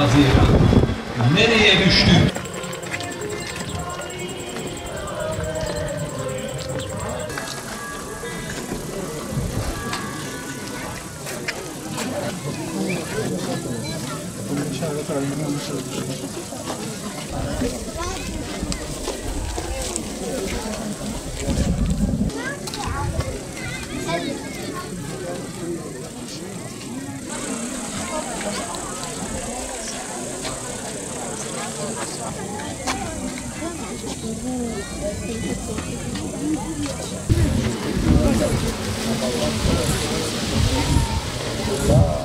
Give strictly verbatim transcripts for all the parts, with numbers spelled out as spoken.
Haziran. Nereye düştü?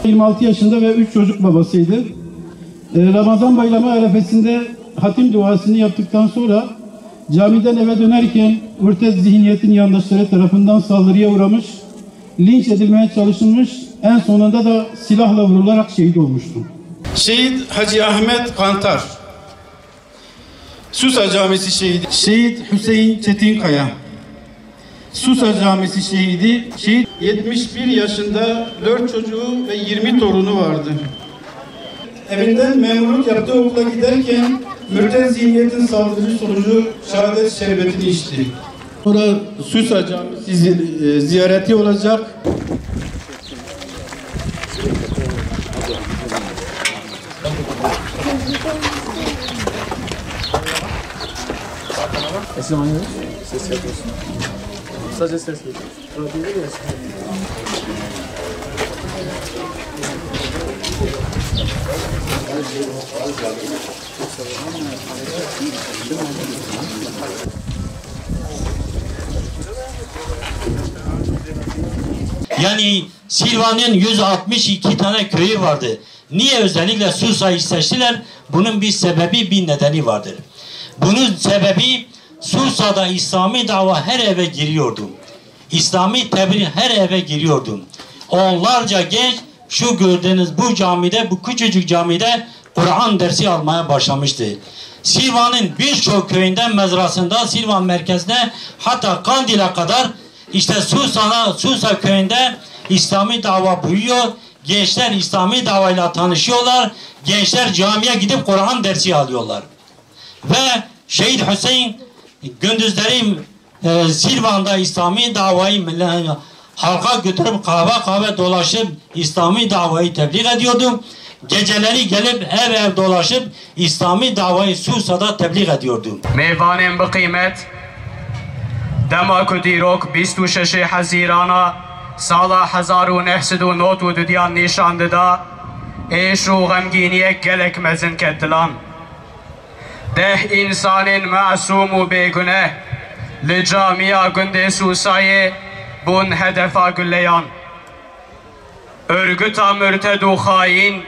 Yirmi altı yaşında ve üç çocuk babasıydı. E, Ramazan bayramı arefesinde hatim duasını yaptıktan sonra camiden eve dönerken mürtez zihniyetin yandaşları tarafından saldırıya uğramış, linç edilmeye çalışılmış, en sonunda da silahla vurularak şehit olmuştu. Şehit Hacı Ahmet Kantar. Susa Camisi şehidi Şehit Hüseyin Çetinkaya. Susa Camisi şehidi, şehit yetmiş bir yaşında, dört çocuğu ve yirmi torunu vardı. Evinden memurluk yaptığı okula giderken mürtez zihniyetin saldırısı sonucu şehadet şerbetini içti. Sonra Susa Camisi zi-, e, ziyareti olacak. Ses yapıyorsun. Sadece ses geliyor. Yani Silvan'ın yüz altmış iki tane köyü vardı. Niye özellikle Susa'yı seçtiler? Bunun bir sebebi, bir nedeni vardır. Bunun sebebi, Susa'da İslami dava her eve giriyordu. İslami tebliğ her eve giriyordu. Onlarca genç şu gördüğünüz bu camide, bu küçücük camide Kur'an dersi almaya başlamıştı. Silvan'ın birçok köyünde, mezrasında, Silvan merkezine, hatta Kandil'e kadar işte Susa'na, Susa köyünde İslami dava büyüyor. Gençler İslami davayla tanışıyorlar. Gençler camiye gidip Kur'an dersi alıyorlar. Ve Şehit Hüseyin gündüzleri, e, Silvan'da İslami davayı millet halka götürüp kahve kahve dolaşıp İslami davayı tebliğ ediyordu. Geceleri gelip ev ev dolaşıp İslami davayı Susa'da tebliğ ediyordu. Mêvanên bi qîmet, dema ku dîrok bîst û şeş Hezîrana sala hezar û neh sed û nod û dudiyan nîşan dida, êş û xemgîniyek gelek mezin ket dilan. Deh însanên masûm û bêguneh li camiya gundê Sûsayê bûn hedefa guleyan. Örgüta murted û xayîn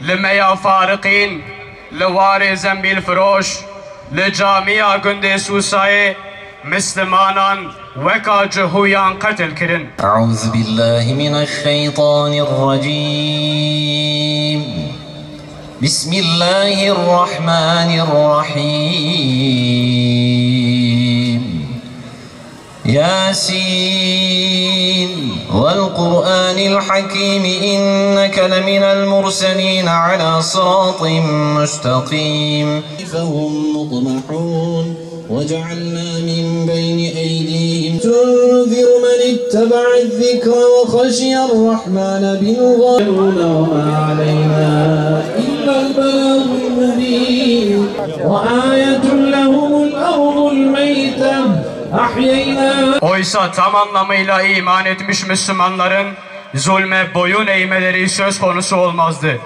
li meya Fariqîn, li warê zembîlfiroş, li camiya gundê Sûsayê Mislimanan weka cihûyan qetil kirin. أعوذ بالله من الشيطان الرجيم. بسم الله الرحمن الرحيم. ياسين والقرآن الحكيم إنك لمن المرسلين على صراط مستقيم. فهم مطمحون. وجعلنا من بين أيديهم تنذر من اتبع الذكر وخشي الرحمن بالغيب. وما علينا إلا البلاغ المبين. وآية لهم الأرض الميتة أحييناها. Oysa tam anlamıyla iman etmiş Müslümanların zulme boyun eğmeleri söz konusu olmazdı.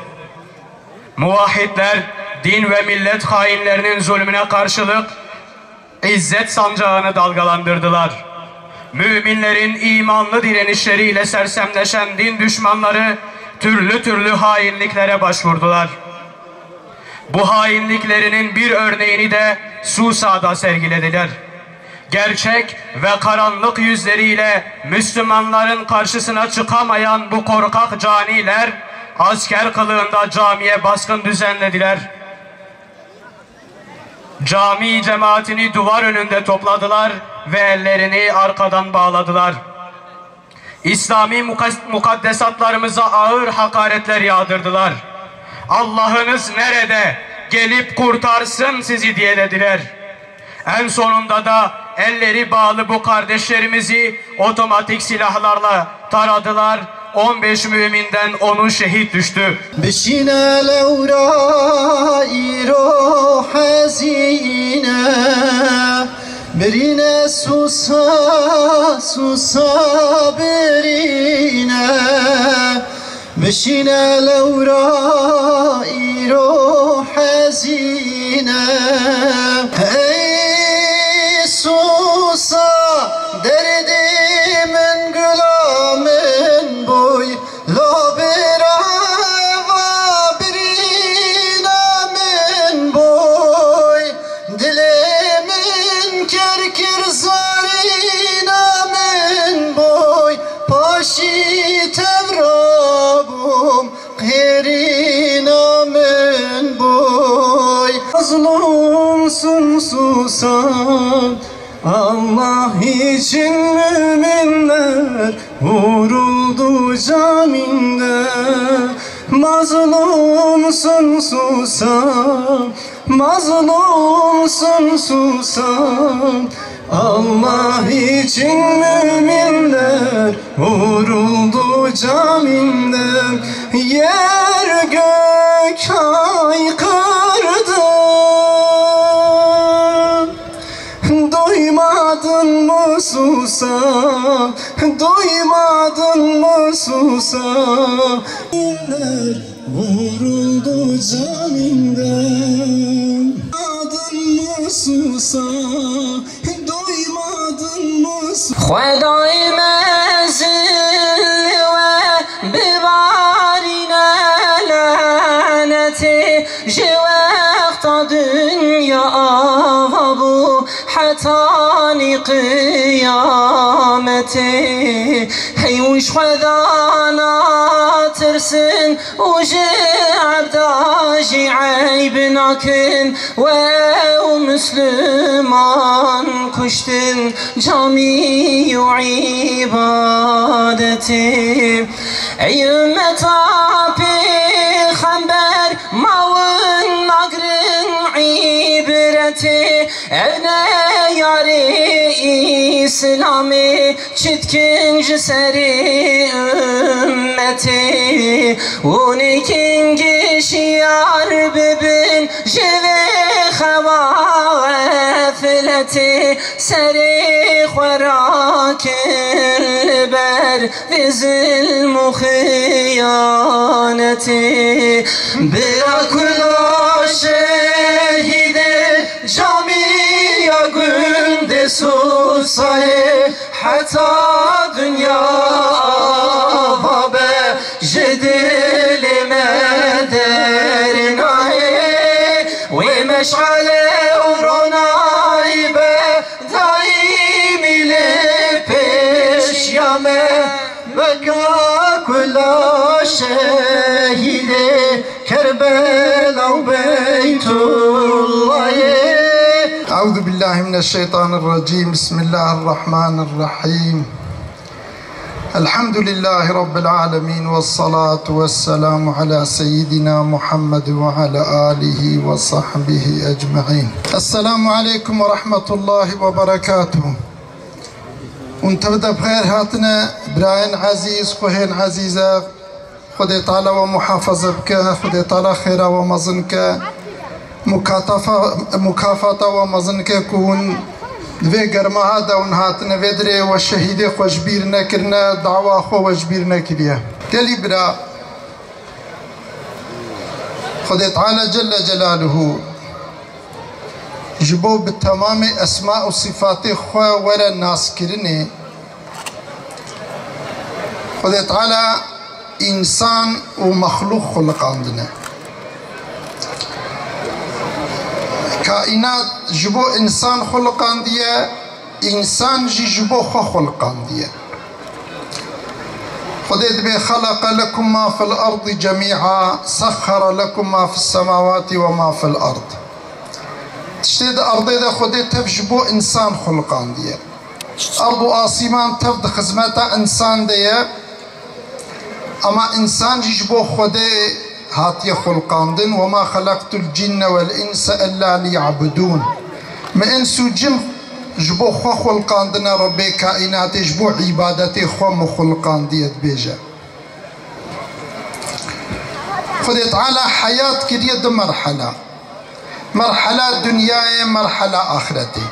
Muvahhidler, din ve millet hainlerinin zulmüne karşılık İzzet sancağını dalgalandırdılar. Müminlerin imanlı direnişleriyle sersemleşen din düşmanları türlü türlü hainliklere başvurdular. Bu hainliklerinin bir örneğini de Susa'da sergilediler. Gerçek ve karanlık yüzleriyle Müslümanların karşısına çıkamayan bu korkak caniler asker kılığında camiye baskın düzenlediler. Cami cemaatini duvar önünde topladılar ve ellerini arkadan bağladılar. İslami mukas-, mukaddesatlarımıza ağır hakaretler yağdırdılar. "Allah'ınız nerede? Gelip kurtarsın sizi." diye dediler. En sonunda da elleri bağlı bu kardeşlerimizi otomatik silahlarla taradılar. On beş müminden onu şehit düştü. Bişîne lewra îro hezîne, birîne susa, susa birîne. Bişîne lewra îro hezîne. Ey susa derdê min, gula min boy, lo birava birîna min boy. Dilê min kir kir zarîna min boy, paşî tev rabûm qêrîna min boy. Mazlum sun susa, Allah için müminler vuruldu caminde. Mazlum sun susa, mazlum sun susa, Allah için müminler vuruldu caminde. Yer gök haykırdı. Duymadın mı susa, duymadın mı susa? Vuruldu caninden. Adın mı susa, duymadın mı susa? Xwedayê mezin we bibarîne lanetê, ji wexta dinya ava bû hetanî qiyametê. Hey û ji Xweda natirsin û ji ebda jî eyb nakin, we ew misliman kuştin camî û îbadetê. Ey ümmeta pêxember, mawin nagrin îbretê. Ev ne yarê Îslamê, çitkin ji serê ümmetê. Û nêkin gişiyar bibin ji vê xewa xefletê. Serê xwe rakin li ber vê zilm û xiyanetê. Bira kula şehîdê, camiya gundê Susayê, heta dinya ava be, ji dilê me dernayê. Wê meşale û ronayî be, daîmî li pêşiya me. Weka kula şehîdê Kerbela û Beytullahê. Euzu billahi mineşşeytanirracîm. Bismillahirrahmanirrahîm. Elhamdülillahi Rabbil alemin ve salatu ve selamu ala seyyidina Muhammed ve ala alihi ve sahbihi ecmaîn. Esselamu aleyküm ve rahmetullahi ve berekatuhu. Hûn tev de bi xêr hatine, birayên ezîz, xwehên ezîze. Xwedê Teala we muhafaza bike, Xwedê Teala xêra we mezin ke, mukatafa-, mukafata we mezin ke ku hûn di vê germaha de hûn hatine vê dirê we şehîdê xwe ji bîr nekirine, dawa xwe we ji bîr nekiriye. Gelî bira, Xwedê Teala Celle Celaluhu ji bo bi temamê esma û sifatê xwe were naskirinê, Xwedê Teala însan û mexlûq xuliqandine. Kaînat ji bo însan xuliqandiye, însan jî ji bo xwe xuliqandiye. Xwedê dibê: "Xeleqe lekum ma fil ardi cemî'a, sexxere lekum ma fis semawati ve ma fil ard." Tiştê di erdê de Xwedê tev ji bo însan xuliqandiye. Erd û asîman tev di xizmeta însan de ye. Ama însan jî ji bo Xwedê hatiye xulqandin, "Ve ma xelaqtul cinne vel inse illa liya'budun." Min ins û cin ji bo xwe xulqandine, Rebbê kaînatê ji bo îbadetê xwe min xulqandiye, dibêje. Xwedê Teala heyat kiriye du merhela. Merhela dinyayê, merhela axretê.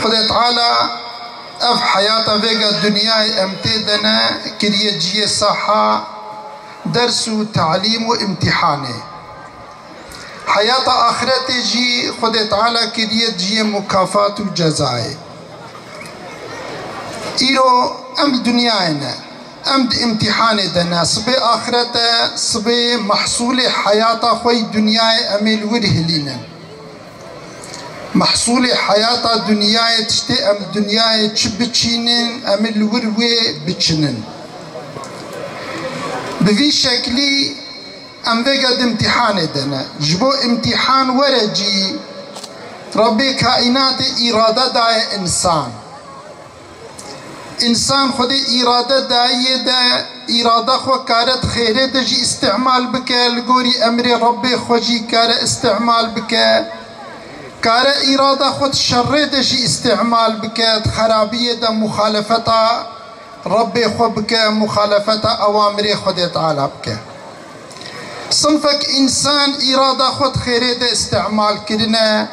Xwedê Teala ev heyata vêga dinyayê em tê de ne kiriye cihê saha ders û talîm û îmtîhanê. Heyata axretê jî Xwedê Teala kiriye cihê mukafat û cezayê. Îro em li dinyayê ne. Em di îmtîhanê de ne. Sibê axret e, sibê mehsûlê heyata xwe yî dinyayê em ê li wir hilînin. Mehsûlê heyata dinyayê, tiştê em li dinyayê çi biçînin, em ê li wir wê biçinin. Bi vî şeklî em vêga di îmtîhanê de ne. Ji bo îmtîhan were cî, Rebbê kaînatê îrade daye însan. Însan Xwedê îrade dayiye de, îrada xwe kare di xêrê de jî îstîmal bike, li gorî emrê Rebbê xwe jî kare îstîmal bike. Kare îrada xwe di şerê de jî îstîmal bike, di xerabiyê de muxalefeta Rebbê xwe bike, muxalefeta ewamirê Xwedê Teala bike. Sinfek însan îrada xwe di xêrê de îstîmal kirine,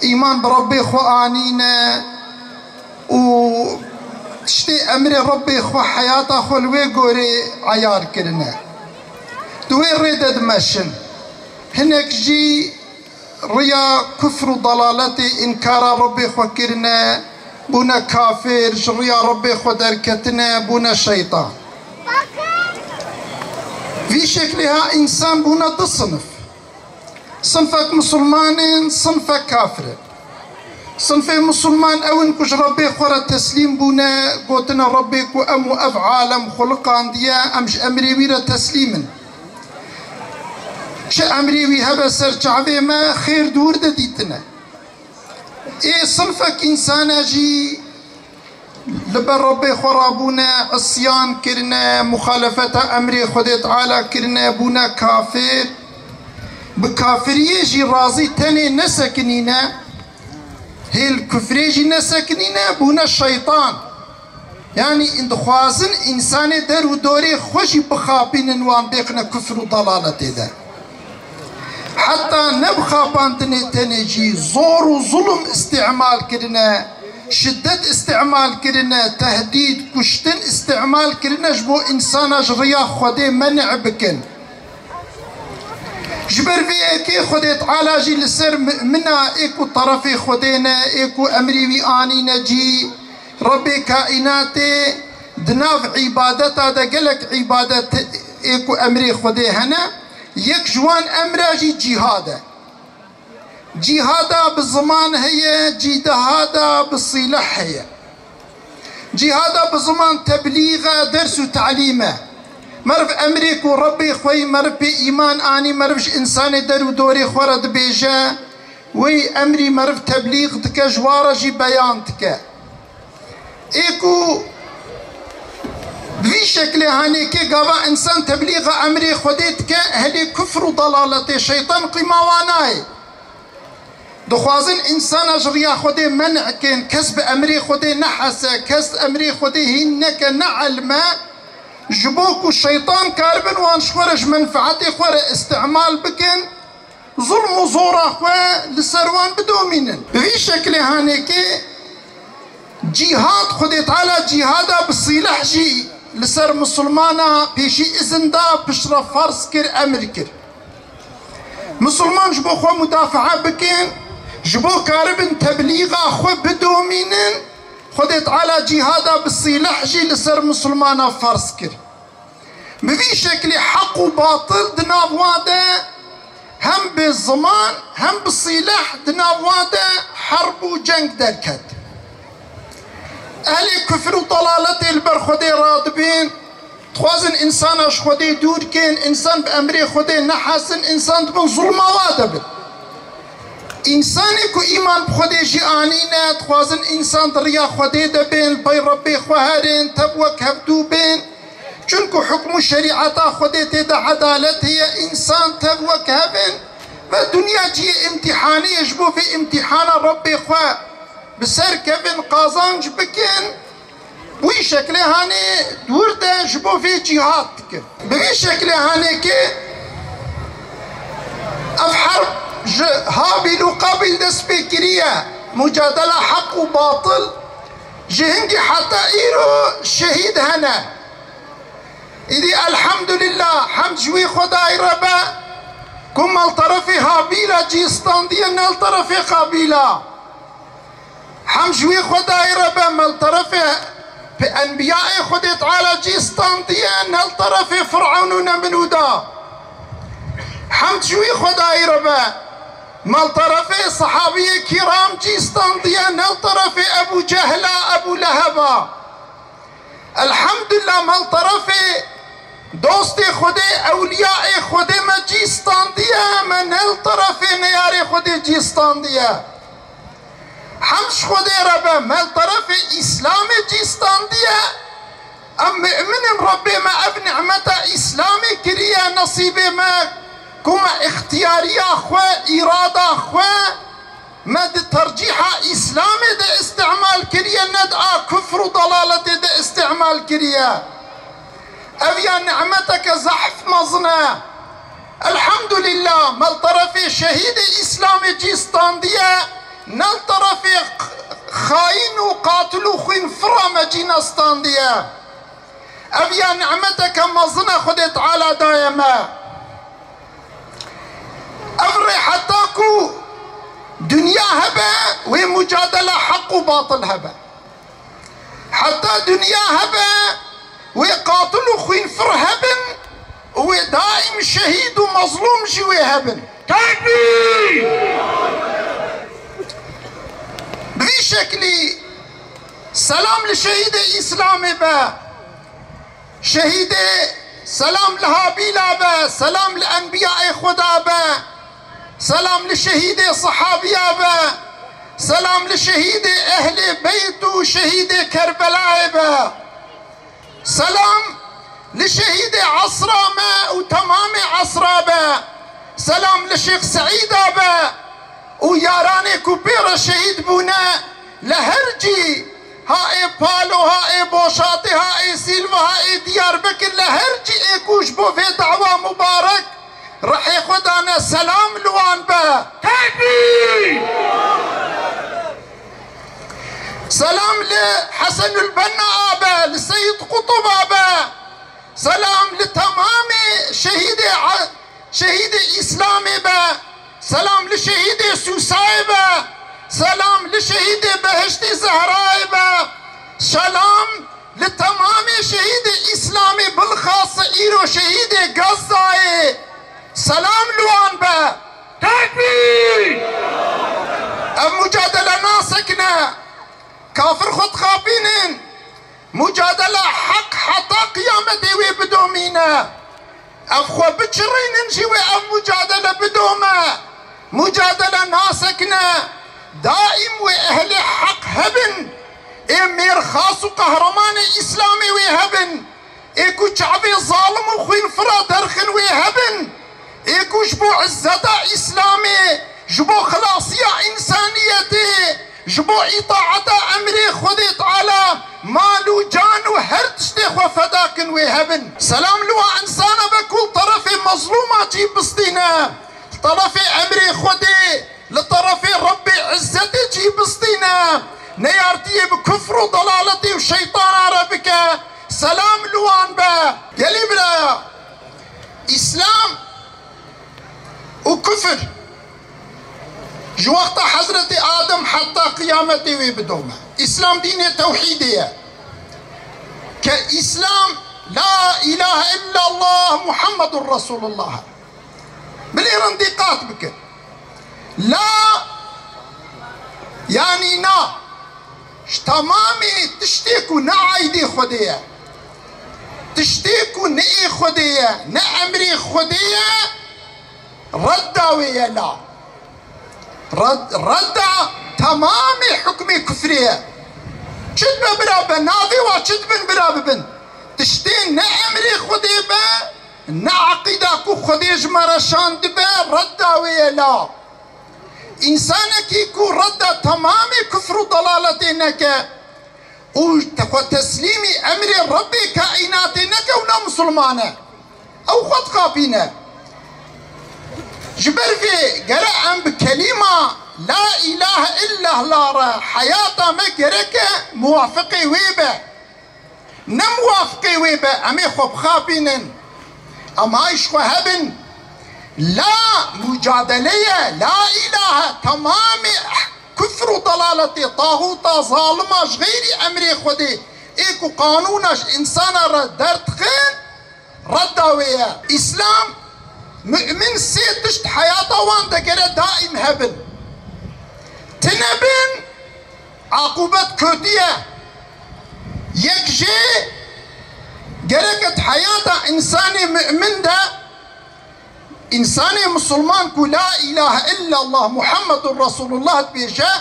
îman bi Rebbê xwe anîne û tiştê emrê Rebbê xwe heyata xwe li wê gorê eyar kirine. Di wê rê de dimeşin. Hinek jî riya kufr û dalaletê, înkara Rebbê xwe kirine, bûne kafir, ji riya Rebbê xwe derketine, bûne şeytan. Vî şeklê ha însan bûne du sinif. Sinfek misilman in, sinfek kafir in. Sinfê misilman ew in ku ji Rebbê xwe re teslîm bûne, gotine Rebbê ku em û ev alem xuliqandiye, em ji emrê wî re teslîm in. Çi emrê wî hebe ser çavê me, xêr di wir de dîtine. Ê sinfek însana jî li ber Rebbê xwe rabûne, isyan kirine, muxalefeta emrê Xwedê Teala kirine, bûne kafir. Bi kafiriyê jî razî tenê nesekinîne, hê li kufrê jî nesekinîne, bûne şeytan. Yanî, dixwazin însanê der û dorê xwe jî bixapînin, wan bêxine kufr û dalaletê de. Heta ne bi xapandinê tenê jî zor û zulm îstîmal kirine, şiddet îstîmal kirine, tehdîd, kuştin îstîmal kirine ji bo însana ji riya Xwedê menî bikin. Ji ber vê yekê Xwedê Teala jî li ser mumina ê ku terefê Xwedê ne, ê ku emrî wî anîne cî, Rebbê kaînatê di nav îbadeta de gelek îbadet ê ku emrê Xwedê hene, yek ji wan emra jî cîhad e. Cîhada bi ziman heye, cîdehada bi sîleh heye. Cîhada bi ziman teblîg e, ders û telîm e. Meriv emrê ku Rebbê xwe yî meriv pê îman anî, meriv ji însanê der û dorê xwe re dibêje, wê emrî meriv teblîg dike, ji wa re jî beyan dike. Ê ku bi vî şeklê hanê kê gava însan teblîga emrê Xwedê dike, helê kufr û dalaletê, şeytan qîma wa nayê. Dixwazin însana ji riya Xwedê men'kin, kes bi emrê Xwedê nehese, kes emrê Xwedê hîn neke, ne elme, ji bo ku şeytan karibin wan ji xwe re, ji menfeetê xwe re îstîmal bikin, zulm û zora xwe li ser wan bidomînin. Bi vî şeklê hanê kê cîhad, Xwedê Teala cîhada bi sîleh jî li ser misilmana pêşî izin da, piştre ferz kir, emir kir. Misilman ji bo xwe mudafaa bikin, ji bo karibin teblîga xwe bidomînin, Xwedê Teala cîhada bi sîleh jî li ser misilmana ferz kir. Bi vî şeklî heq û batil di nav wan de hem bi ziman hem bi sîleh di nav wan de herb û ceng derket. Ehlê kufr û dalaletê li ber Xwedê radibin, dixwazin însana ji Xwedê dûr kin, însan bi emrê Xwedê nehesin, însan di bin zulma wa de bin. Însanê ku îman bi Xwedê jî anîne, dixwazin însan di riya Xwedê de bin, li pey Rebbê xwe herin, tev wek hevdû bin. Çunku hukm û şerîeta Xwedê tê de edalet heye, însan tev wek hev in ve dinya cihê îmtîhanê ye, ji bo vê îmtîhana Rebbê xwe bi ser kevin, qazanc bikin. Bi wî şeklê hanê dûr de ji bo vê cîhad dikin. Bi vî şeklê hanê ki ev herb ji Habîl û Qabîl dest pê kiriye, mucadela heq û batil, ji hingî heta îro şehîd hene. Îdî elhamdulillah, hemd ji wî Xwedayî re be ku me li terefê Habîla cî standiye, ne li terefê Qabîla. Hemd ji wî Xwedayî re be, me li terefê pe-, enbiyayê Xwedê Teala cî standiye, ne li terefê Firewn û Nemrûda. Hemd ji wî Xwedayî re be, me li terefê sehabiyê kîram cî standiye, ne li terefê Ebû Cehla, Ebû Leheba. Elhamdulillah, me li terefê dostê Xwedê, ewliyayê Xwedê me cî standiye, me ne li terefê neyarê Xwedê cî standiye. Hemd ji Xwedê re be, me li terefê Îslamê cî standiye. Em mu'min in, Rebbê me ev nimeta Îslamê kiriye nesîbê me, ku me îxtiyariya xwe, îrada xwe, me di tercîha Îslamê de îstimal kiriye, ne di a kufr û dalaletê de îstimal kiriye. Ev ya nimeteke zehf mezin e. Elhamdulillah, me li terefê şehîdê Îslamê cî standiye, ne li terefê xayîn û qatil û xwînfira me cî nestandiye. Ev ya nimeteke mezin e Xwedê Teala daye me. Ev rê heta ku dinya hebe, wê mucadela heq û batil hebe. Heta dinya hebe, wê qatil û xwînfir hebin û wê daîm şehîd û mezlûm jî wê hebin. Tekbîr! Bi vî şeklî selam li şehîdê Îslamê be. Şehîdê, selam li Habîla be, selam li enbiyayê Xweda be, selam li şehîdê sehabiya be, selam li şehîdê ehlê beyt û şehîdê Kerbelayê be. Selam li şehîdê esra me û temamê esra be. Selam li Şêx Seîda be û yaranê ku pê re şehîd bûne, li her cî, ha ê Palo, ha ê Boşatê, ha ê Sîlva, ha ê Diyarbekir, li her cî ê ku ji bo vê dawa mubarek rihê xwe dane, selam li wan be. Tekbîr! Selam li Hesenul Benna abe, li Seyid Qutub abe. Selam li temamê şehîdê, şehîdê Îslamê be. Selam li şehîdê Sûsayê be. Selam li şehîdê Behiştî Zehrayê be. Selam li temamê şehîdê Îslamê, bilxas îro şehîdê Gazzayê. Selam li wan be. Tekbîr! Ev mucadele nasekine. Kafir xwe dixapînin. Mucadela heq heta qiyametê wê bidomîne. Ev xwe biçirînin jî wê ev mucadele bidome. Mucadele nasekine. Daîm wê ehlê heq hebin. Ê mêrxas û qehremanê Îslamê wê hebin. Ê ku çavê zalim û xwînfira derxin wê hebin. Ê ku ji bo izzeta Îslamê, ji bo xilasiya însaniyetê, ji bo îtaeta emrê Xwedê Teala mal û can û her tiştê xwe feda kin wê hebin. Selam li wa însana be ku li terefê mezlûma cî bistîne, li terefê emrê Xwedê, li terefê Rebbê îzzetê cî bistîne, neyartiyê bi kufr û dalaletê û şeytana re bike. Selam li wan be. Gelî biraya, Îslam û kufir ji wexta Hezretê Adem heta qiyametê wê bidome. Îslam dînê tewhîdê ye. Ke Îslam, La ilahe illallah Muhammedur Resulullah. Bilêrin dîqat bikin. La, yanî na, ji temamê tiştê ku ne aîdê Xwedê ye, tiştê ku ne ê Xwedê ye, ne emrê Xwedê ye, redda wê ye la. Red-, redda temamê hukmê kufrê ye. Çi dibe bira be, navê wa çi dibin bira bibin. Tiştê ne emrê Xwedê be, ne eqîda ku Xwedê ji me re şandibe, redda wê ye la. Însanekî ku redda temamê kufr û dalaletê neke û te-, xwe teslîmî emrê Rebbê kaînatê neke û ne misilman e. Ew xwe dixapîne. Ji ber vê gere em bi kelîma La îlahe illallah re heyata me gereke muwafiqê wê be. Ne muwafiqê wê be, em ê xwe bixapînin. Em hay ji xwe hebin. La mucadele ye, la îlahe, temamê kufr û dalaletê, taxûta zalima ji xeyrî emrê Xwedê, ê ku qanûna ji însana re derdixin, redda wê ye. Îslam, mu'min sê tişt heyata wan de gere daîm hebin. Tine bin, aqûbet kotî ye. Yek jê gereke di heyata însanê mu'min de, însanê misilman ku La îlahe illallah Muhammedun Resulullah dibêje,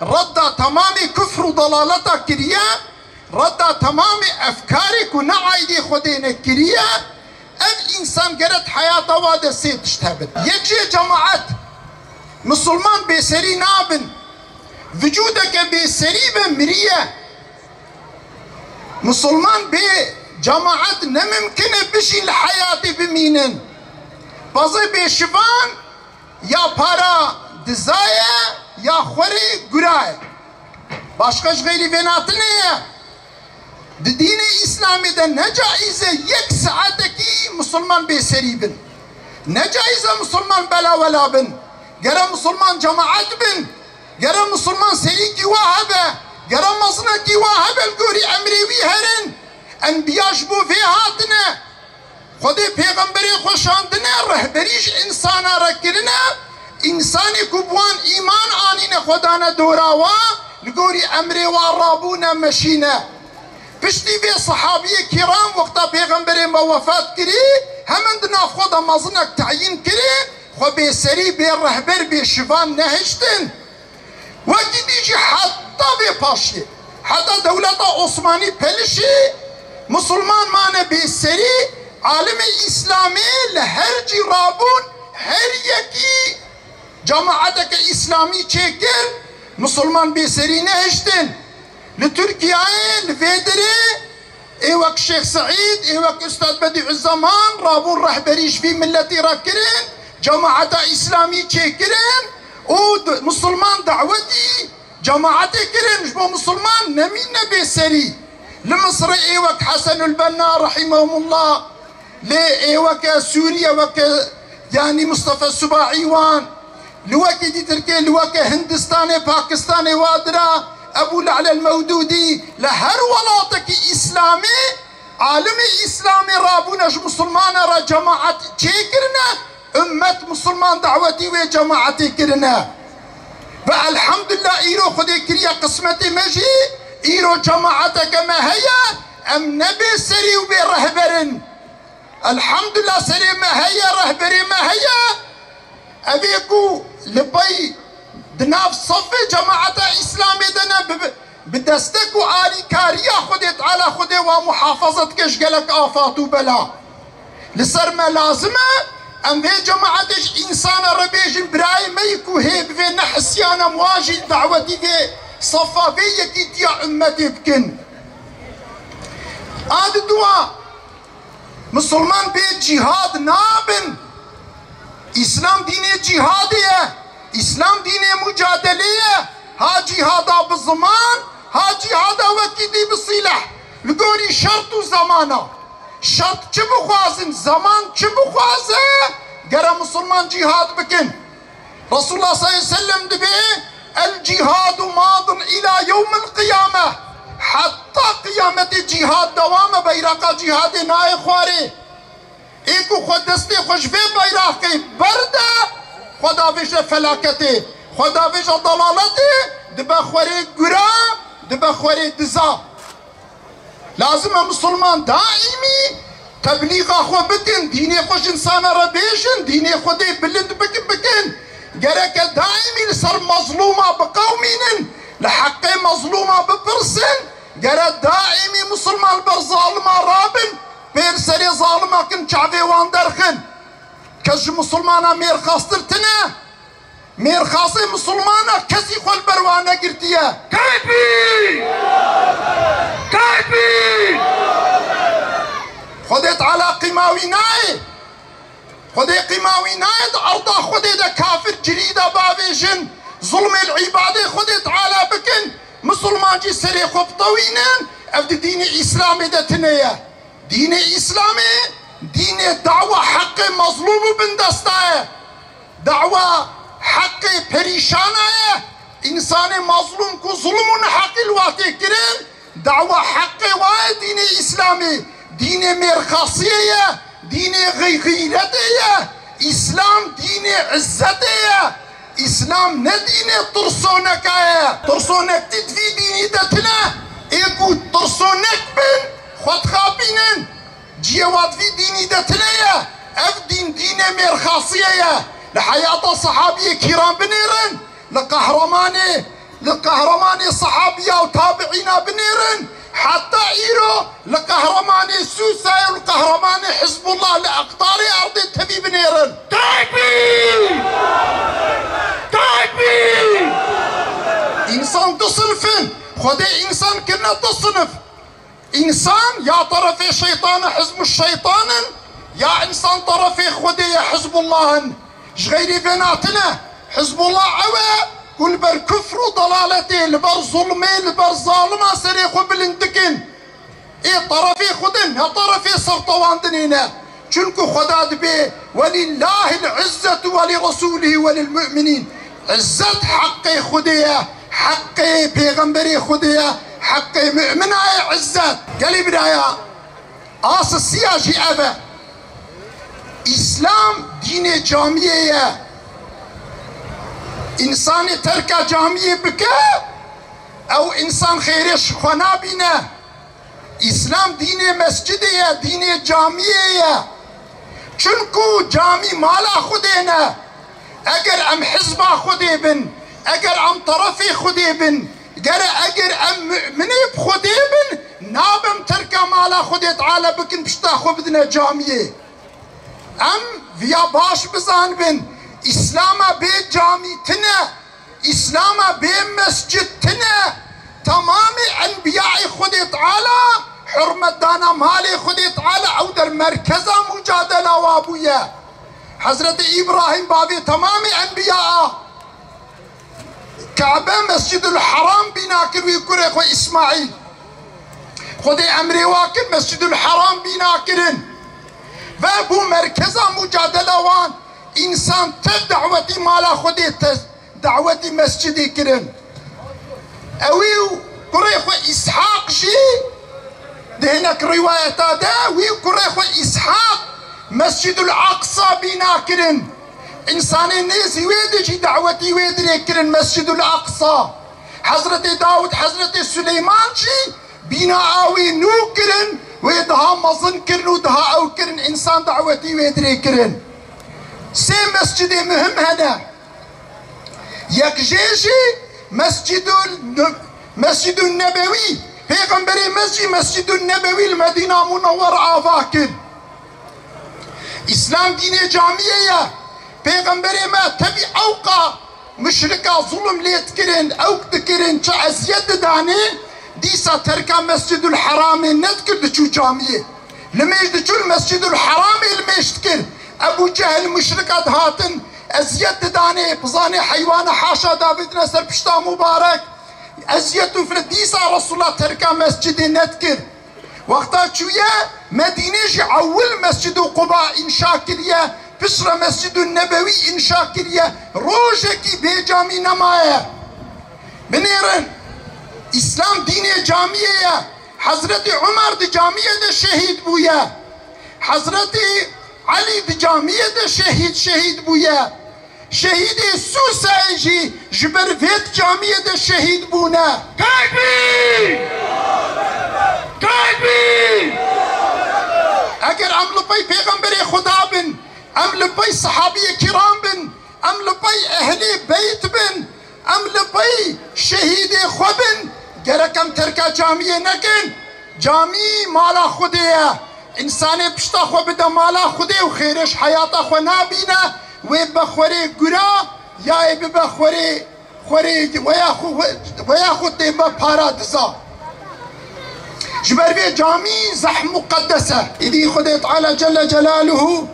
redda temamê kufr û delaleta kiriye, redda temamê efkarê ku ne aîdê Xwedê ne kiriye, ev însan gere di heyata wa de sê tişt hebin. Yek jê cemaet, misilman bêserî nabin. Vicûdeke bêserî be miriye. Misilman bê cemaet ne mimkin e bijîn li heyatê bimînin. Bazê bêşivan ya para diza ye ya xwerê gura ye. Başqa ji xeyrî vê natinê ye. Di dînê Îslamê de ne caiz e yek saetekî misilman bêserî bin. Ne caiz e misilman belawela bin. Gere misilman cemaet bin. Gere misilman serîkî wa hebe. Gere mezinekî wa hebe li gorî emrê wî herin. Enbiya ji bo vê hatine. Xwedê pêxemberê xwe şandine, rehberî ji însana re kirine, însanê ku bi wan îman anîne xwe dane dora wa, li gorî emrê wa rabûne meşîne. Piştî vê sehabiyê kiram wexta pêxemberê me wefat kirî, hemin di nav xwe de mezinek teyîn kirî, xwe bêserî, bê rehber, bê şivan nehiştin. Wekî dî jî heta vê paşiyê, heta dewleta Osmanî pelişî, misilman mane bêserî, alimê Îslamî li her cî rabûn, her yekî cemaeteke Îslamî çêkir, misilman bêserî nehiştin. Li Tirkiyeyê, li vê derê, ê wek Şêx Seîd, ê wek Ustad Bedîuzzeman rabûn rehberî ji vî miletî re kirin, cemaeta Îslamî çêkirin û d-, misilman dawetî cemaetê kirin, ji bo misilman nemîne bêserî. Li Misirê ê wek Hesenul Benna rahimehumullah, lê ê weke Sûriye weke, yanî Mustafa Subaî wan, li wekî dî Tirkê, li weke Hindistanê, Pakistanê wa dira, Ebû Le'le el-Mewdûdî, li her welatekî Îslamî, alimê Îslamî rabûne ji misilmana re cemaet çêkirine, ummet misilman dawetî wê cemaetê kirine. Ve elhamdulillah îro Xwedê kiriye qismetê me jî, îro cemaeteke me heye, em ne bêserî û bê rehber in. Elhamdulillah, serê me heye, rehberê me heye. Ev ê ku li pey di nav sefê cemaeta Îslamê de ne, bi, bi destek û alîkariya Xwedê Teala, Xwedê wa muhafaza dike ji gelek afat û bela. Li ser me lazim e, em vê cemaetê ji însana re bêjin, birayê me yî ku hê bi vê nehisiyana, em wan jî dawetî vê sefa, vê yekîtiya ummetê bikin. A di dua, Misilman bê cîhad nabin. Îslam dînê cîhadê ye. Îslam dînê mucadelê ye. Ha cîhada bi ziman, ha cîhada wekî dî bi sîleh. Li gorî şert û zemana. Şert çi bixwazin, zeman çi bixwaze, gere misilman cîhad bikin. Resulullah sallallahu aleyhi ve sellem dibê, "El cihadu madin ila yevmil qiyame." Heta qiyametê cihad dewam e, beyraqa cihadê nayê xwarê. Ê ku xwe destê xwe ji vê beyraqê berde, xwe davêje felaketê, xwe davêje dalaletê, dibe xwerê gura, dibe xwerê diza. Lazim e misilman daîmî teblîxa xwe bikin, dînê xwe ji însana re bêjin, dînê Xwedê bilind bikin, bikin. Gereke daîmî li ser mezlûma biqewimînin, li heqê mezlûma bipirsin, Gere daîmî misilman li ber zalima rabin, pê li serê zalima kin çavê wan derxin. Kes ji misilmana mêrxastir tine. Mêrxasê misilmana kesî xwe li ber wan negirtiye. Tekbîr! Tekbîr! Xwedê Teala qîma wî nayê. Xwedê qîma wî nayê di erda Xwedê de kafir cirî de bavêjin, zulmê li îbadê Xwedê Teala bikin, misilman jî serê xwe bitewînin, ev di dînê Îslamê de tune ye. Dînê Îslamê, dînê dawa heqê mezlûm û bindesta ye. Dawa heqê perîşana ye. Însanê mezlûm ku zulm û neheqî li wa tê kirin, dawa heqê wa ye dînê Îslamê. Dînê mêrxasiyê ye, dînê xey-, xeyretê ye. Îslam dînê izzetê ye. Îslam ne dînê tirsoneka ye. Tirsonektî di vî dînî de tune. Ê ku tirsonek bin, xwe dixapînin. Cihê wa di vî dînî de tune ye. Ev dîn dînê mêrxasiyê ye. Li heyata sehabiyê kîran binêrin, li qehremanê, li qehremanê sehabiya û tabiîna binêrin, heta îro li qehremanê Sûsayê û li qehremanê Hizbullah li eqtarê erdê tevî binêrin. Tekbîr! Tekbîr! Însan du sinif in. Xwedê însan kirine du sinif. Însan ya terefê şeytan e, hizbu şeytan in, ya însan terefê Xwedê ye, hizbullah in. Ji xeyrî vê natine. Hizbullah ew e ku li ber kufr û dalaletê, li ber zulmê, li ber zalima serê xwe bilind dikin. Ê terefê xwe din, ne terefê sertewandinê ne. Çunku Xweda dibê, "Welillahil izzetu ve li resulihi ve lil mu'minin." Izzet heqê Xwedê ye, heqê pêxemberê Xwedê ye, heqê mu'mina ye izzet. Gelî biraya, asisiya jî ev e. Îslam dînê camiyê ye. Însanê terka camiyê bike, ew însan xêrê ji xwe nabîne. Îslam dînê mescidê ye, dînê camiyê ye. Çunku camî mala Xwedê ne. Eger em hizba Xwedê bin, eger em terefê Xwedê bin, gere eger em mu'minê bi Xwedê bin, nabem terka mala Xwedê Teala bikin, pişta xwe bidine camiyê. Em viya baş bizanibin, Îslama bê camî tine, Îslama bê mescid tine. Temamê enbiyayê Xwedê Teala, hurmetdana malê Xwedê Teala, ew der merkeza mucadela wa bûye. Hezretê Îbrahîm, bavê temamê enbiya a, Kabe, Mescidul Heram bîna kir wî kurê xwe Îsmaîl. Xwedê emrê wa kir, Mescidul Heram bîna kirin. Ve bû merkeza mucadela wan. Însan tev dawetî mala Xwedê te, dawetî mescidê kirin. Ewî û kurê xwe Îshaq jî di hinek rîwayeta de, wî û kurê xwe Îshaq Mescidul Aqsa bîna kirin. Însanê nêzî wê de jî dawetî wê dirê kirin, Mescidul Aqsa. Hezretê Dawud, Hezretê Suleyman jî bîna awê nû kirin, wê daha mezin kirin û daha ew kirin, însan dawetî wê dirê kirin. Sê mescidê muhim hene. Yek jê jî Mescidul Nu-, Mescidun Nebewî, Pêxemberê me jî Mescidun Nebewî li Medîna Munewwere ava kir. Îslam dînê camiyê ye. Pêxemberê me tevî ewqa muşrika zulm lê dikirin, ewk dikirin, çi eziyet didanê, dîsa terka Mescidul Heramê nedikir, diçû camiyê. Li mêj diçûn Mescidul Heramê li mêj dikir. Ebû Cehil muşrika dihatin, eziyet didanê, bizanê heywana haşa davêtine ser pişta mubarek. Eziyet û file dîsa Resulullah terka mescidê nedikir. Wexta çûye Medînê jî ewil Mescidul Quba înşa kiriye, piştre Mescidun Nebewî înşa kiriye. Rojekî bê camî nemaye. Binêrin, Îslam dînê camiyê ye. Hezretî Umar di camiyê de şehîd bûye. Hezretî Elî di camiyê de şehîd, şehîd bûye. Şehîdê Sûsayê jî ji ber vê camiyê de şehîd bûne. Tekbîr! Tekbîr! Eger em li pey Pêxemberê Xuda bin, em li pey sehabiyê kiram bin, em li pey ehlê beyt bin, em li pey şehîdê xwe bin, Gerek em terka camiyê nekin. Camî mala Xwedê ye. Însanê pişta xwe bide mala Xwedê û xêrê ji heyata xwe nabîne, wê be xwerê gura, ya ê bibe xwerê, xwerê weya xwe, weya xwe tê be para diza. Ji ber vê camî zehf muqeddes e. Îdî Xwedê Teala Celle Celaluhu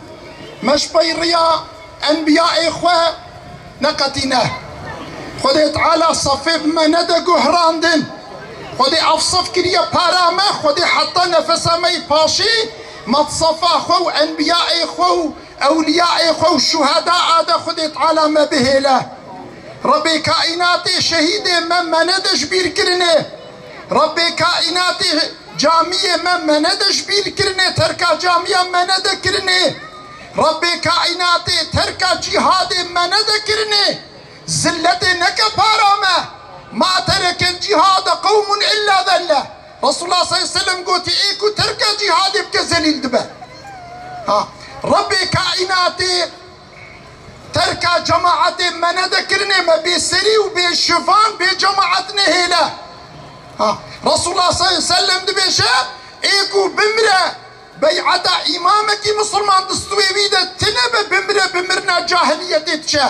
me ji pey riya enbiyayê xwe neqetîne. Xwedê Teala sefê bi me nede guhrandin. Xwedê ev sef kiriye para me, Xwedê heta nefesa me yî paşî, me di sefa xwe û enbiyayê xwe û ewliyayê xwe û şuheda ade Xwedê Teala me bihêle. Rebê kaînatê şehîdê me, me nede ji bîr kirinê. Rebê kaînatê camiyê me, me nede ji bîr kirinê, terka camiya me nede kirinê. Rebê kaînatê terka cîhadê me nede kirinê. Zilletê neke para me. Ma tereke cîhade qewmun illa zelle. Resulullah sallallahu aleyhi ve sellem gotî, ê ku terka cîhadê bike zelîl dibe. Ha. Rebê kaînatê terka cemaetê me nede kirinê, me bê serî û bê şivan, bê cemaet nehêle. Ha, Resulullah sallallahu aleyhi ve sellem dibêje, ê ku bimre, beyeta îmamekî misilman di stûyê wî de tine be, bimre, bi mirina cahiliyetê diçe.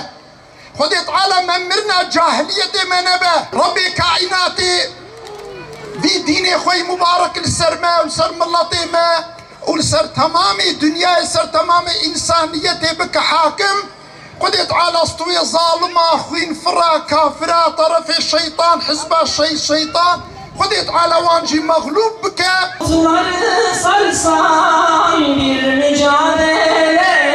Xwedê Teala me mirina cahiliyetê me nebe. Rebê kaînatê vî dînê xwe yî mubarek li ser me û li ser miletê me û li ser temamê dinyayê, ser temamê însaniyetê bike hakim. Xwedê Teala stûyê zalima, xwînfira, kafira, terefê şeytan, hizba şey-, şeytan, Xwedê Teala wan jî mexlûb bike. Ziman sersan bir mücadele.